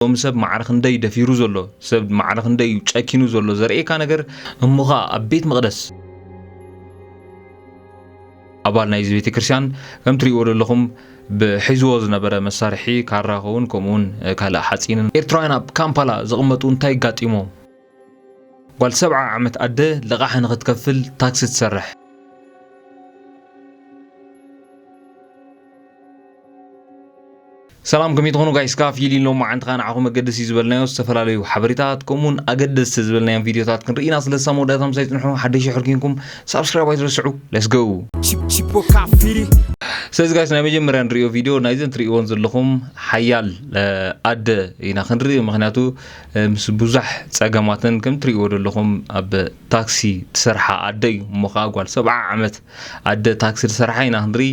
ሎም ሰብ ማዕረ ክንደይ ደፊሩ ዘሎ፣ ሰብ ማዕረ ክንደይ እዩ ጨኪኑ ዘሎ ዘርእየካ ነገር። እሞ ኸኣ ኣብ ቤት መቕደስ ኣባል ናይዚ ቤተ ክርስቲያን ከም ትርእይዎ ዘለኹም ብሒዝዎ ዝነበረ መሳርሒ ካራ ኸውን ከምኡውን ካልእ ሓፂንን። ኤርትራውያን ኣብ ካምፓላ ዝቕመጡ እንታይ ጋጢሞም? ጓል ሰብዓ ዓመት ኣደ ልቓሕ ንኽትከፍል ታክሲ ትሰርሕ። ሰላም፣ ከመይ ትኾኑ ጋይስ? ካፍ ይሊን ሎም መዓንቲ ኸኣ ንዓኹም ኣገደስቲ ዝበልናዮ ዝተፈላለዩ ሓበሬታት ከምኡውን ኣገደስቲ ዝበልናዮም ቪድዮታት ክንርኢ ኢና። ስለዚ ሳብ መወዳእታ ምሳይ ጽንሑ። ሓደሽ ሕርኪንኩም ሳብስክራይብ ኣይትረስዑ። Let's go። Chip- Chipo Cafiri. ስለዚ ጋይስ፣ ናይ መጀመርያ ንርእዮ ቪድዮ ናይዘን ትርእይዎን ዘለኹም ሓያል፣ እ፣ ኣደ ኢና ክንርኢ። ምኽንያቱ፣ እ፣ ምስ ብዙሕ ጸገማትን ከም ትርእይዎ ዘለኹም ኣብ ታክሲ ትሰርሓ ኣደ እዩ። እሞ ኸኣ ጓል ሰብዓ ዓመት ኣደ ታክሲ ትሰርሓ ኢና ክንርኢ።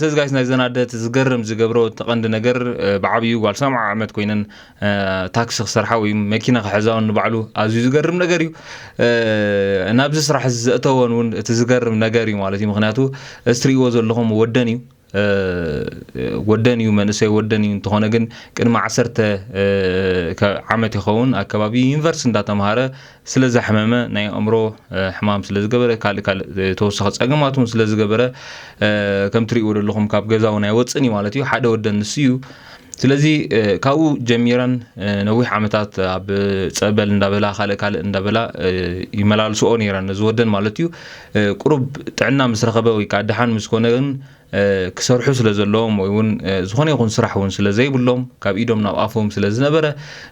ስለዚ ጋይስ፣ ናይ ዘን ኣደ እቲ ዝገርም ዝገብሮ እቲ ቀንዲ ነገር፣ እ፣ ብዓብዩ ጓል ሰብዓ ዓመት ኮይነን፣ እ፣ ታክሲ ክሰርሓ ወይ መኪና ክሕዛውን ንባዕሉ ኣዝዩ ዝገርም ነገር እዩ። እ፣ ናብዚ ስራሕ እዚ ዘእተወን እውን እቲ ዝገርም ነገር እዩ ማለት እዩ። ምኽንያቱ እዚ ትርእይዎ ዘለኹም ወደን እዩ። እ፣ ወደን እዩ፣ መንእሰይ ወደን እዩ። እንተኾነ ግን ቅድሚ ዓሰርተ፣ እ፣ ከ-፣ ዓመት ይኸውን ኣከባቢ ዩኒቨርሲቲ እንዳተምሃረ ስለ ዘሕመመ፣ ናይ ኣእምሮ፣ እ፣ ሕማም ስለ ዝገበረ፣ ካልእ ካልእ፣ እ፣ ተወሳኺ ጸገማት እውን ስለ ዝገበረ፣ እ፣ ከም ትርእይዎ ዘለኹም ካብ ገዛ እውን ኣይወጽእን እዩ ማለት እዩ። ሓደ ወደን ንሱ እዩ። ስለዚ፣ እ፣ ካብኡ ጀሚረን፣ እ፣ ነዊሕ ዓመታት ኣብ ጸበል እንዳበላ፣ ካልእ ካልእ እንዳበላ፣ እ፣ ይመላልስኦ ነይረን ነዚ ወደን ማለት እዩ። እ፣ ቁሩብ ጥዕና ምስ ረኸበ ወይ ከኣ ደሓን ምስ ኮነ ግን፣ እ፣ ክሰርሑ ስለ ዘለዎም ወይ እውን፣ እ፣ ዝኾነ ይኹን ስራሕ እውን ስለ ዘይብሎም፣ ካብ ኢዶም ናብ ኣፎም ስለ ዝነበረ፣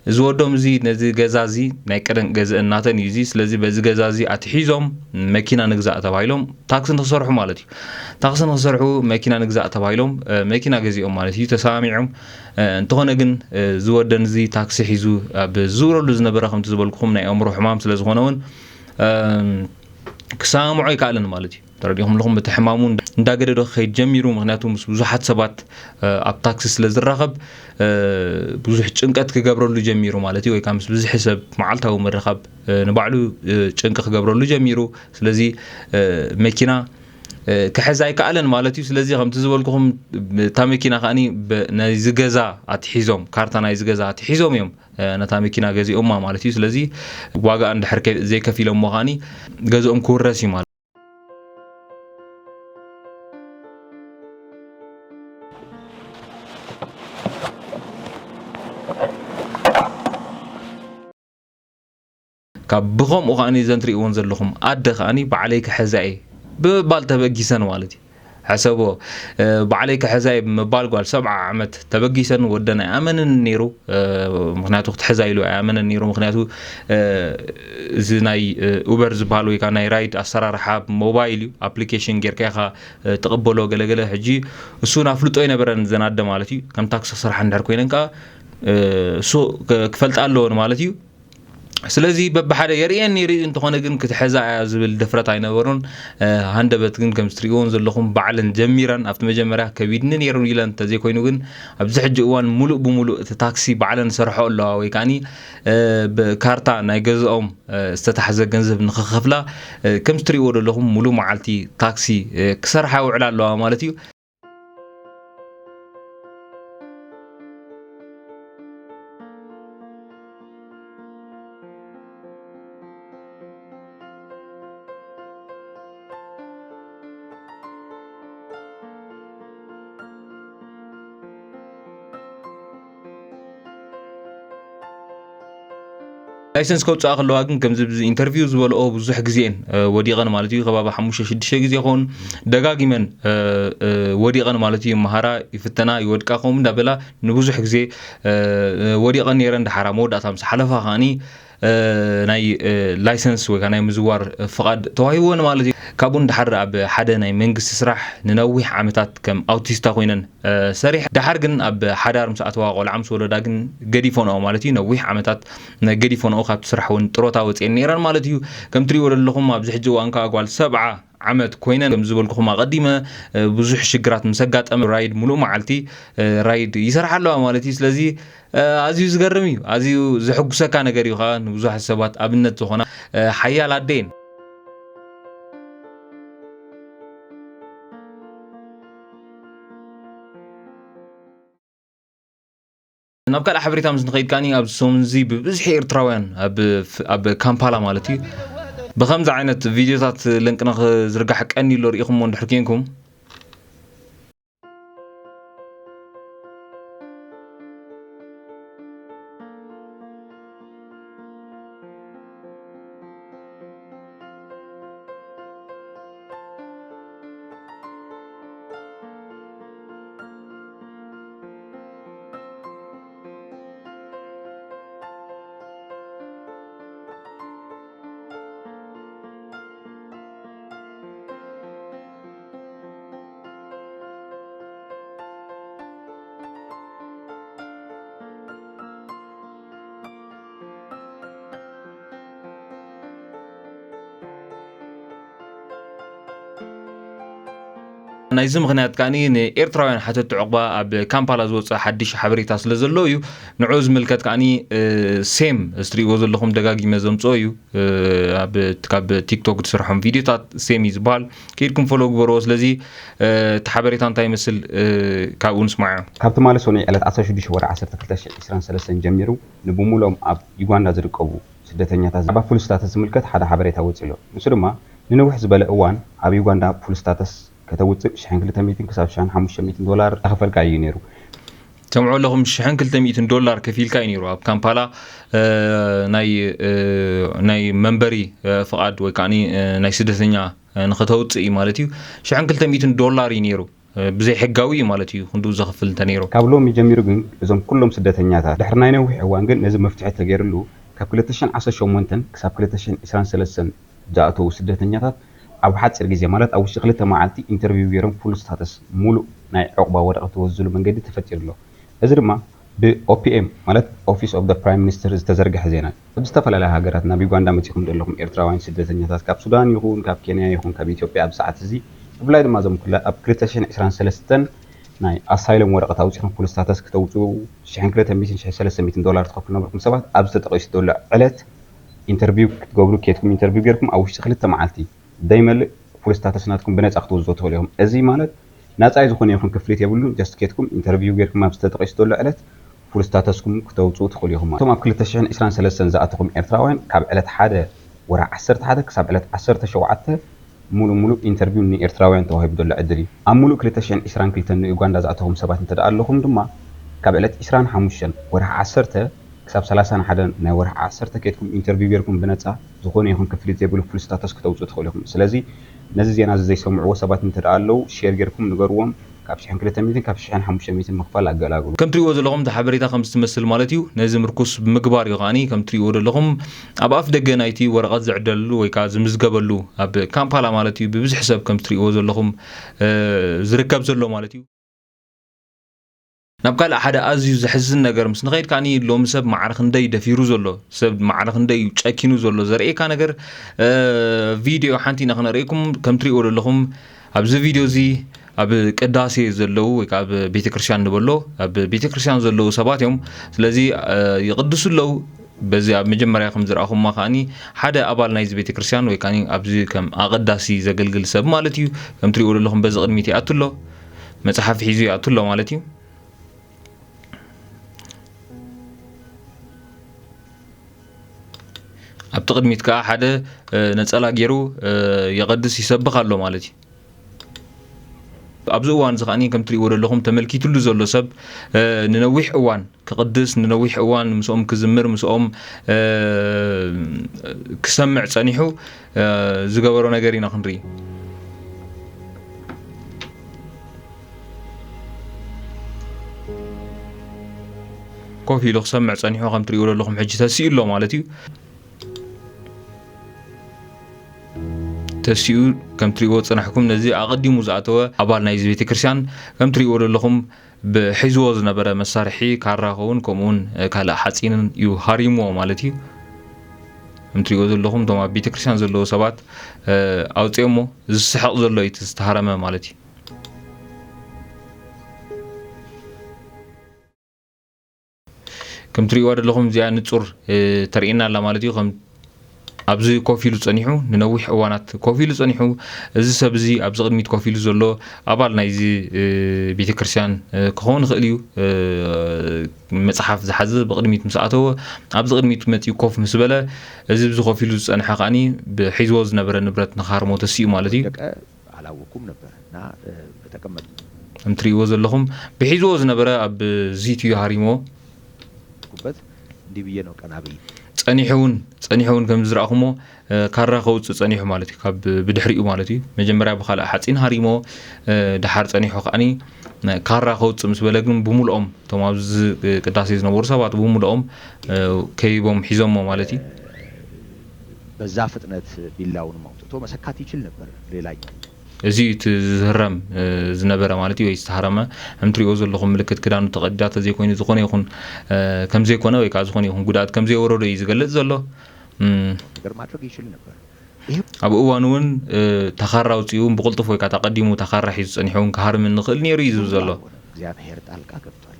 እዚ ወዶም እዚ ነዚ ገዛ እዚ ናይ ቀደም ገዝአን ናተን እዩ እዚ። ስለዚ በዚ ገዛ እዚ ኣትሒዞም መኪና ንግዛእ ተባሂሎም ታክሲ ንክሰርሑ ማለት እዩ። ታክሲ ንክሰርሑ መኪና ንግዛእ ተባሂሎም፣ እ፣ መኪና ገዚኦም ማለት እዩ፣ ተሰማሚዖም። እ፣ እንተኾነ ግን፣ እ፣ እዚ ወደን እዚ ታክሲ ሒዙ ኣብ ዝዝውረሉ ዝነበረ፣ ከምቲ ዝበልኩኹም ናይ ኣእምሮ ሕማም ስለ ዝኾነ እውን፣ እም፣ ክሰማምዖ ኣይከኣለን ማለት እዩ። ተረዲኹም ኣለኹም? እቲ ሕማሙ እንዳ-፣ እንዳገደዶ ክኸይድ ጀሚሩ። ምኽንያቱ ምስ ብዙሓት ሰባት፣ እ፣ ኣብ ታክሲ ስለ ዝራኸብ፣ እ፣ ብዙሕ ጭንቀት ክገብረሉ ጀሚሩ ማለት እዩ። ወይ ከዓ ምስ ብዝሒ ሰብ መዓልታዊ ምርኻብ፣ እ፣ ንባዕሉ፣ እ፣ ጭንቂ ክገብረሉ ጀሚሩ። ስለዚ፣ እ፣ መኪና፣ እ፣ ክሕዝ ኣይከኣለን ማለት እዩ። ስለዚ ከምቲ ዝበልኩኹም እታ መኪና ከኣኒ ብ-፣ ናይዚ ገዛ ኣትሒዞም፣ ካርታ ናይዚ ገዛ ኣትሒዞም እዮም፣ እ፣ ነታ መኪና ገዚኦማ ማለት እዩ። ስለዚ ዋጋ እንድሕር ከ-፣ ዘይከፊሎሞ ከኣኒ ገዝኦም ክውረስ እዩ ማለት። ካብ ብኸምኡ ከኣኒ እዘን ትርእይዎን ዘለኹም ኣደ ከኣኒ ባዕለይ ክሕዛ እየ ብምባል ተበጊሰን ማለት እዩ። ሕሰቦ፣ እ፣ ባዕለይ ክሕዛ እየ ብምባል ጓል ሰብዓ ዓመት ተበጊሰን፣ ወደን ኣይኣመንን ነይሩ። እ፣ ምኽንያቱ ክትሕዛ ኢሉ ኣይኣመንን ነይሩ። ምኽንያቱ፣ እ፣ እዚ ናይ፣ እ፣ ኡበር ዝበሃል ወይ ከዓ ናይ ራይድ ኣሰራርሓ ሞባይል እዩ። ኣፕሊኬሽን ጌርካ ኢኻ፣ እ፣ ትቕበሎ ገለገለ። ሕጂ እሱ ናፍልጦ ኣይነበረን ዘን ኣደ ማለት እዩ። ከም ታክሲ ክሰርሓ እንድሕር ኮይነን ከዓ፣ እ፣ እሱ ክ-፣ ክፈልጣ ኣለወን ማለት እዩ። ስለዚ በብሓደ የርእየኒ ርእዩ እንተኾነ ግን ክትሕዛ እያ ዝብል ድፍረት ኣይነበሮን። እ፣ ሃንደበት ግን ከም እትርእይዎን ዘለኹም ባዕለን ጀሚረን። ኣብቲ መጀመርያ ከቢድኒ ነይሩ ኢለን እንተዘይኮይኑ ግን ኣብዚ ሕጂ እዋን ሙሉእ ብሙሉእ እቲ ታክሲ ባዕለን ሰርሖ ኣለዋ ወይ ከኣኒ፣ እ፣ ብካርታ ናይ ገዝኦም፣ እ፣ ዝተታሕዘ ገንዘብ ንኽኸፍላ፣ እ፣ ከም እትርእይዎ ዘለኹም ሙሉእ መዓልቲ ታክሲ፣ እ፣ ክሰርሓ ይውዕላ ኣለዋ ማለት እዩ። ላይሰንስ ከውፅኣ ከለዋ ግን ከምዚ ብዚ ኢንተርቪው ዝበልኦ ብዙሕ ግዜን ወዲቐን ማለት እዩ። ከባቢ ሓሙሽተ ሽዱሽተ ግዜ ይኸውን ደጋጊመን ወዲቐን ማለት እዩ። መሃራ ይፍተና ይወድቃ ከምኡ እንዳበላ ንብዙሕ ግዜ ወዲቐን ነይረን። ድሓራ መወዳእታ ምስ ሓለፋ ከዓኒ ናይ ላይሰንስ ወይ ናይ ምዝዋር ፍቓድ ተዋሂብወን ማለት እዩ። ካብኡ ንድሓር ኣብ ሓደ ናይ መንግስቲ ስራሕ ንነዊሕ ዓመታት ከም ኣውቲስታ ኮይነን ሰሪሐ። ድሓር ግን ኣብ ሓዳር ምስ ኣተዋ ቆልዓ ምስ ወለዳ ግን ገዲፎንኦ ማለት እዩ። ነዊሕ ዓመታት ገዲፎንኦ ካብቲ ስራሕ እውን ጥሮታ ወፅኤን ነይረን ማለት እዩ። ከም ትሪእዎ ዘለኹም ኣብዚ ሕጂ እዋን ከዓ ጓል ሰብዓ ዓመት ኮይነን ከም ዝበልኩኹም ኣቐዲመ ብዙሕ ሽግራት ምስ ኣጋጠመ ራይድ ሙሉእ መዓልቲ ራይድ ይሰርሓ ኣለዋ ማለት እዩ። ስለዚ ኣዝዩ ዝገርም እዩ። ኣዝዩ ዘሐጉሰካ ነገር እዩ ከዓ ንብዙሓት ሰባት ኣብነት ዝኾና ሓያል ኣደየን። ናብ ካልእ ሓበሬታ ምስ ንኸይድ ከዓኒ ኣብዚ ሰሙን እዚ ብብዝሒ ኤርትራውያን ኣብ ኣብ ካምፓላ ማለት እዩ ብከምዚ ዓይነት ቪድዮታት ለንቅነ ክዝርጋሕ ቀኒ ኣሎ ርኢኹሞ እንድሕር ኮንኩም። ናይዚ ምኽንያት ከዓኒ ንኤርትራውያን ሓተቲ ዑቕባ ኣብ ካምፓላ ዝወፅእ ሓድሽ ሓበሬታ ስለ ዘሎ እዩ። ንዑ ዝምልከት ከዓኒ ሴም እስትሪእዎ ዘለኹም ደጋጊመ ዘምፅኦ እዩ። ኣብ ካብ ቲክቶክ ዝሰርሖም ቪድዮታት ሴም እዩ ዝበሃል። ከይድኩም ፎሎ ግበርዎ። ስለዚ እቲ ሓበሬታ እንታይ ይመስል ካብኡ ንስማዖ። ካብ ትማሊ ሰኑይ ዕለት ዓሰርተ ሽዱሽተ ወርሒ ዓሰርተ ክልተ ሽሕ ዕስራን ሰለስተን ጀሚሩ ንብሙሎም ኣብ ዩጋንዳ ዝርከቡ ስደተኛታት ኣብ ፉል ስታተስ ዝምልከት ሓደ ሓበሬታ ወፂኡ ኣሎ። ንሱ ድማ ንንውሕ ዝበለ እዋን ኣብ ዩጋንዳ ፉል ስታተስ ከተውፅእ ሽሕን ክልተ ሚእትን ክሳብ ሽሕን ሓሙሽተ ሚእትን ዶላር እናኸፈልካ እዩ ነይሩ። ሰምዑ ኣለኹም፣ ሽሕን ክልተ ሚእትን ዶላር ከፊልካ እዩ ነይሩ ኣብ ካምፓላ ናይ ናይ መንበሪ ፍቓድ ወይ ከዓ ናይ ስደተኛ ንኸተውፅእ እዩ ማለት እዩ። ሽሕን ክልተ ሚእትን ዶላር እዩ ነይሩ። ብዘይሕጋዊ እዩ ማለት እዩ ክንድኡ ዘኽፍል እንተ ነይሩ። ካብ ሎሚ ጀሚሩ ግን እዞም ኩሎም ስደተኛታት ድሕሪ ናይ ነዊሕ እዋን ግን ነዚ መፍትሒ ተገይርሉ ካብ ክልተ ሽሕን ዓሰርተ ሸሞንተን ክሳብ ክልተ ሽሕን ዕስራን ሰለስተን ዝኣተዉ ስደተኛታት ኣብ ሓፂር ግዜ ማለት ኣብ ውሽጢ ክልተ መዓልቲ ኢንተርቪው ገይሮም ፉል ስታተስ ሙሉእ ናይ ዕቑባ ወረቐት ዝወስድሉ መንገዲ ተፈጢሩ ኣሎ። እዚ ድማ ብኦፒኤም ማለት ኦፊስ ኦፍ ፕራይም ሚኒስተር ዝተዘርግሐ ዜና እዩ። ኣብ ዝተፈላለያ ሃገራት ናብ ዩጋንዳ መፂኹም ዘለኹም ኤርትራውያን ስደተኛታት ካብ ሱዳን ይኹን ካብ ኬንያ ይኹን ካብ ኢትዮጵያ ኣብ ሰዓት እዚ ብፍላይ ድማ እዞም ክላ- ኣብ ክልተ ሽሕን ዕስራን ሰለስተን ናይ ኣሳይሎም ወረቐት ኣውፂኹም ፉል ስታተስ ክተውፅኡ ሽሕን ክልተ ሚእትን ሽሕን ሰለስተ ሚእትን ዶላር ትኸፍሉ ነበርኩም ሰባት ኣብዚ ተጠቒሱ ዘሎ ዕለት ኢንተርቪው ክትገብሩ ኬድኩም ኢንተርቪው ጌርኩም ኣብ ውሽጢ ክልተ መዓልቲ ዘይመልእ ፉል ስታተስ ናትኩም ብነፃ ክትወስዶ ትኽእሉ ኢኹም። እዚ ማለት ናፃይ ዝኾነ ይኹን ክፍሊት የብሉን። ጀስት ኬድኩም ኢንተርቪው ጌርኩም ኣብ ዝተጠቒሱ ዘሎ ዕለት ፉል ስታተስኩም ክተውፅኡ ትኽእሉ ኢኹም። እቶም ኣብ ክልተ ሽሕን ዕስራን ሰለስተን ዝኣተኹም ኤርትራውያን ካብ ዕለት ሓደ ወርሒ ዓሰርተ ሓደ ክሳብ ዕለት ዓሰርተ ሸውዓተ ሙሉእ ሙሉእ ኢንተርቪው ንኤርትራውያን ተዋሂቡ ዘሎ ዕድል እዩ። ኣብ ሙሉእ ክልተ ሽሕን ዕስራን ክልተን ንኡጋንዳ ዝኣተኹም ሰባት እንተ ደኣ ኣለኹም ድማ ካብ ዕለት ዕስራን ሓሙሽተን ወርሒ ዓሰርተ ክሳብ ሰላሳን ሓደን ናይ ወርሒ ዓሰርተ ኬድኩም ኢንተርቪው ጌርኩም ብነፃ ዝኾነ ይኹን ክፍሊት ዘይብሉ ፉል ስታተስ ክተውፅኡ ትኽእሉ ኢኹም። ስለዚ ነዚ ዜና እዚ ዘይሰምዕዎ ሰባት እንተ ደኣ ኣለዉ ሼር ጌርኩም ንገርዎም። ካብ ሽሕን ክልተ ሚእትን ካብ ሽሕን ሓሙሽተ ሚእትን ምኽፋል ኣገላግሉ። ከም ትሪእዎ ዘለኹም እቲ ሓበሬታ ከም ዝትመስል ማለት እዩ። ነዚ ምርኩስ ብምግባር እዩ ከዓኒ ከም ትሪእዎ ዘለኹም ኣብ ኣፍ ደገ ናይቲ ወረቐት ዝዕደለሉ ወይ ከዓ ዝምዝገበሉ ኣብ ካምፓላ ማለት እዩ ብብዝሒ ሰብ ከም ትሪእዎ ዘለኹም ዝርከብ ዘሎ ማለት እዩ። ናብ ካልእ ሓደ ኣዝዩ ዘሕዝን ነገር ምስ ንኸይድ ከዓኒ ሎሚ ሰብ ማዕረ ክንደይ ደፊሩ ዘሎ ሰብ ማዕረ ክንደይ እዩ ጨኪኑ ዘሎ ዘርእየካ ነገር ቪድዮ ሓንቲ ኢና ክነርእየኩም ከም ትሪእዎ ዘለኹም ኣብዚ ቪድዮ እዚ ኣብ ቅዳሴ ዘለዉ ወይ ከዓ ኣብ ቤተክርስትያን ንበሎ ኣብ ቤተክርስትያን ዘለዉ ሰባት እዮም። ስለዚ ይቕድሱ ኣለዉ። በዚ ኣብ መጀመርያ ከም ዝረኣኹማ ከዓኒ ሓደ ኣባል ናይዚ ቤተክርስትያን ወይ ከዓኒ ኣብዚ ከም ኣቐዳሲ ዘገልግል ሰብ ማለት እዩ። ከም ትሪእዎ ዘለኹም በዚ ቅድሚት ይኣቱ ኣሎ። መጽሓፍ ሒዙ ይኣቱ ኣሎ ማለት እዩ። ኣብቲ ቅድሚት ከዓ ሓደ ነፀላ ገይሩ የቐድስ ይሰብኽ ኣሎ ማለት እዩ። ኣብዚ እዋን እዚ ከኣ ከም ትርእይዎ ዘለኹም ተመልኪትሉ ዘሎ ሰብ፣ እ፣ ንነዊሕ እዋን ክቕድስ፣ ንነዊሕ እዋን ምስኦም ክዝምር፣ ምስኦም፣ እ፣ ክሰምዕ ጸኒሑ፣ እ፣ ዝገበሮ ነገር ኢና ክንርኢ። ኮፍ ኢሉ ክሰምዕ ጸኒሑ ከም ትርእይዎ ዘለኹም ሕጂ ተሲኡ ኣሎ ማለት እዩ። ተሲኡ ከም ትርእይዎ ዝጸናሕኩም ነዚ ኣቐዲሙ ዝኣተወ ኣባል ናይዚ ቤተክርስትያን ከም ትርእይዎ ዘለኹም ብሒዝዎ ዝነበረ መሳርሒ ካራ ኸውን ከምኡውን ካልእ ሓጺንን እዩ ሃሪምዎ ማለት እዩ። ከም ትርእይዎ ዘለኹም እቶም ኣብ ቤተክርስትያን ዘለዉ ሰባት፣ እ፣ ኣውጺኦሞ ዝስሕቕ ዘሎ እዩ እቲ ዝተሃረመ ማለት እዩ። ከም ትርእይዋ ዘለኹም እዚኣ ንጹር፣ እ፣ ተርእየና ኣላ ማለት እዩ። ከም ኣብዚ ኮፍ ኢሉ ጸኒሑ፣ ንነዊሕ እዋናት ኮፍ ኢሉ ጸኒሑ፣ እዚ ሰብ እዚ ኣብዚ ቅድሚት ኮፍ ኢሉ ዘሎ ኣባል ናይዚ፣ እ፣ ቤተክርስትያን፣ እ፣ ክኸውን ይኽእል እዩ። እ፣ መጽሓፍ ዝሓዘ ብቕድሚት ምስ ኣተወ፣ ኣብዚ ቅድሚት መጺኡ ኮፍ ምስ በለ፣ እዚ ኣብዚ ኮፍ ኢሉ ዝጸንሐ ከኣኒ ብሒዝዎ ዝነበረ ንብረት ንኻርሞ ተሲኡ ማለት እዩ። ደቀ ኣላወኩም ነበር እና፣ እ፣ ተቀመጥ። ከም ትርእይዎ ዘለኹም ብሒዝዎ ዝነበረ ኣብ ዚት እዩ ሃሪሞ። ኩበት እንዲህ ብዬ ነው ቀና ብዬ። ጸኒሑ እውን፣ ጸኒሑ እውን ከም ዝረኣኹሞ፣ እ፣ ካራ ከውጽእ ጸኒሑ ማለት እዩ። ካብ ብድሕሪኡ ማለት እዩ። መጀመርያ ብኻልእ ሓጺን ሃሪሞ፣ እ፣ ድሓር ጸኒሑ ከኣኒ፣ እ፣ ካራ ከውጽእ ምስ በለ ግን ብምልኦም እቶም ኣብዚ ቅዳሴ ዝነበሩ ሰባት ብምልኦም፣ እ፣ ከይቦም ሒዞሞ ማለት እዩ። በዛ ፍጥነት ቢላውንም አውጥቶ መሰካት ይችል ነበር። ሌላኛው እዚ እቲ ዝህረም፣ እ፣ ዝነበረ ማለት እዩ፣ ወይ ዝተሃረመ፣ ከም ትሪእዎ ዘለኹም ምልክት ክዳኑ ተቐዲዳ ተዘይኮይኑ ዝኾነ ይኹን፣ እ፣ ከም ዘይኮነ ወይ ከዓ ዝኾነ ይኹን ጉድኣት ከም ዘይወረዶ እዩ ዝገልጽ ዘሎ። እም፣ ነገር ማድረግ ይችል ነበር። ይሄ ኣብ እዋኑ እውን፣ እ፣ ተኻራ ኣውፂኡ ብቕልጡፍ ወይ ከዓ ተቐዲሙ ተኻራ ሒዙ ፀኒሑ እውን ክሃርም እንኽእል ነይሩ እዩ ዝብል ዘሎ። አልሆነም። እግዚአብሔር ጣልቃ ገብቷል።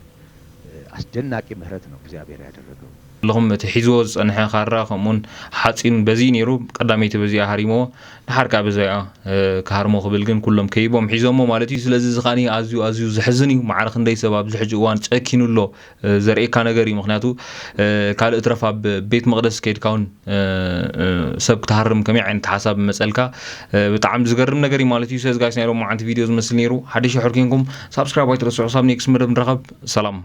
እ፣ አስደናቂ ምህረት ነው እግዚአብሔር ያደረገው። ኣለኹም እቲ ሒዝዎ ዝፀንሐ ካራ ከምኡውን ሓፂን በዚ ነይሩ ቀዳመይቲ በዚኣ ሃሪሞ ድሓር ከዓ በዚኣ፣ እ፣ ክሃርሞ ክብል ግን ኩሎም ከይቦም ሒዞሞ ማለት እዩ። ስለዚ እዚ ከዓኒ ኣዝዩ ኣዝዩ ዘሕዝን እዩ። ማዕረ ክንደይ ሰብ ኣብዚ ሕጂ እዋን ጨኪኑ ኣሎ፣ እ፣ ዘርእየካ ነገር እዩ። ምኽንያቱ፣ እ፣ ካልእ ትረፍ ኣብ ቤት መቕደስ ከይድካ እውን፣ እ፣ እ፣ ሰብ ክትሃርም ከመይ ዓይነት ሓሳብ መፀልካ፣ እ፣ ብጣዕሚ ዝገርም ነገር እዩ ማለት እዩ። ስለዚ ጋይስ ናይ ሎማዓንቲ ቪድዮ ዝመስል ነይሩ። ሓድሽ ሕር ኬንኩም ሳብስክራይብ ኣይትረስዑ። ሳብ ኔክስት መደብ ንራኸብ። ሰላም።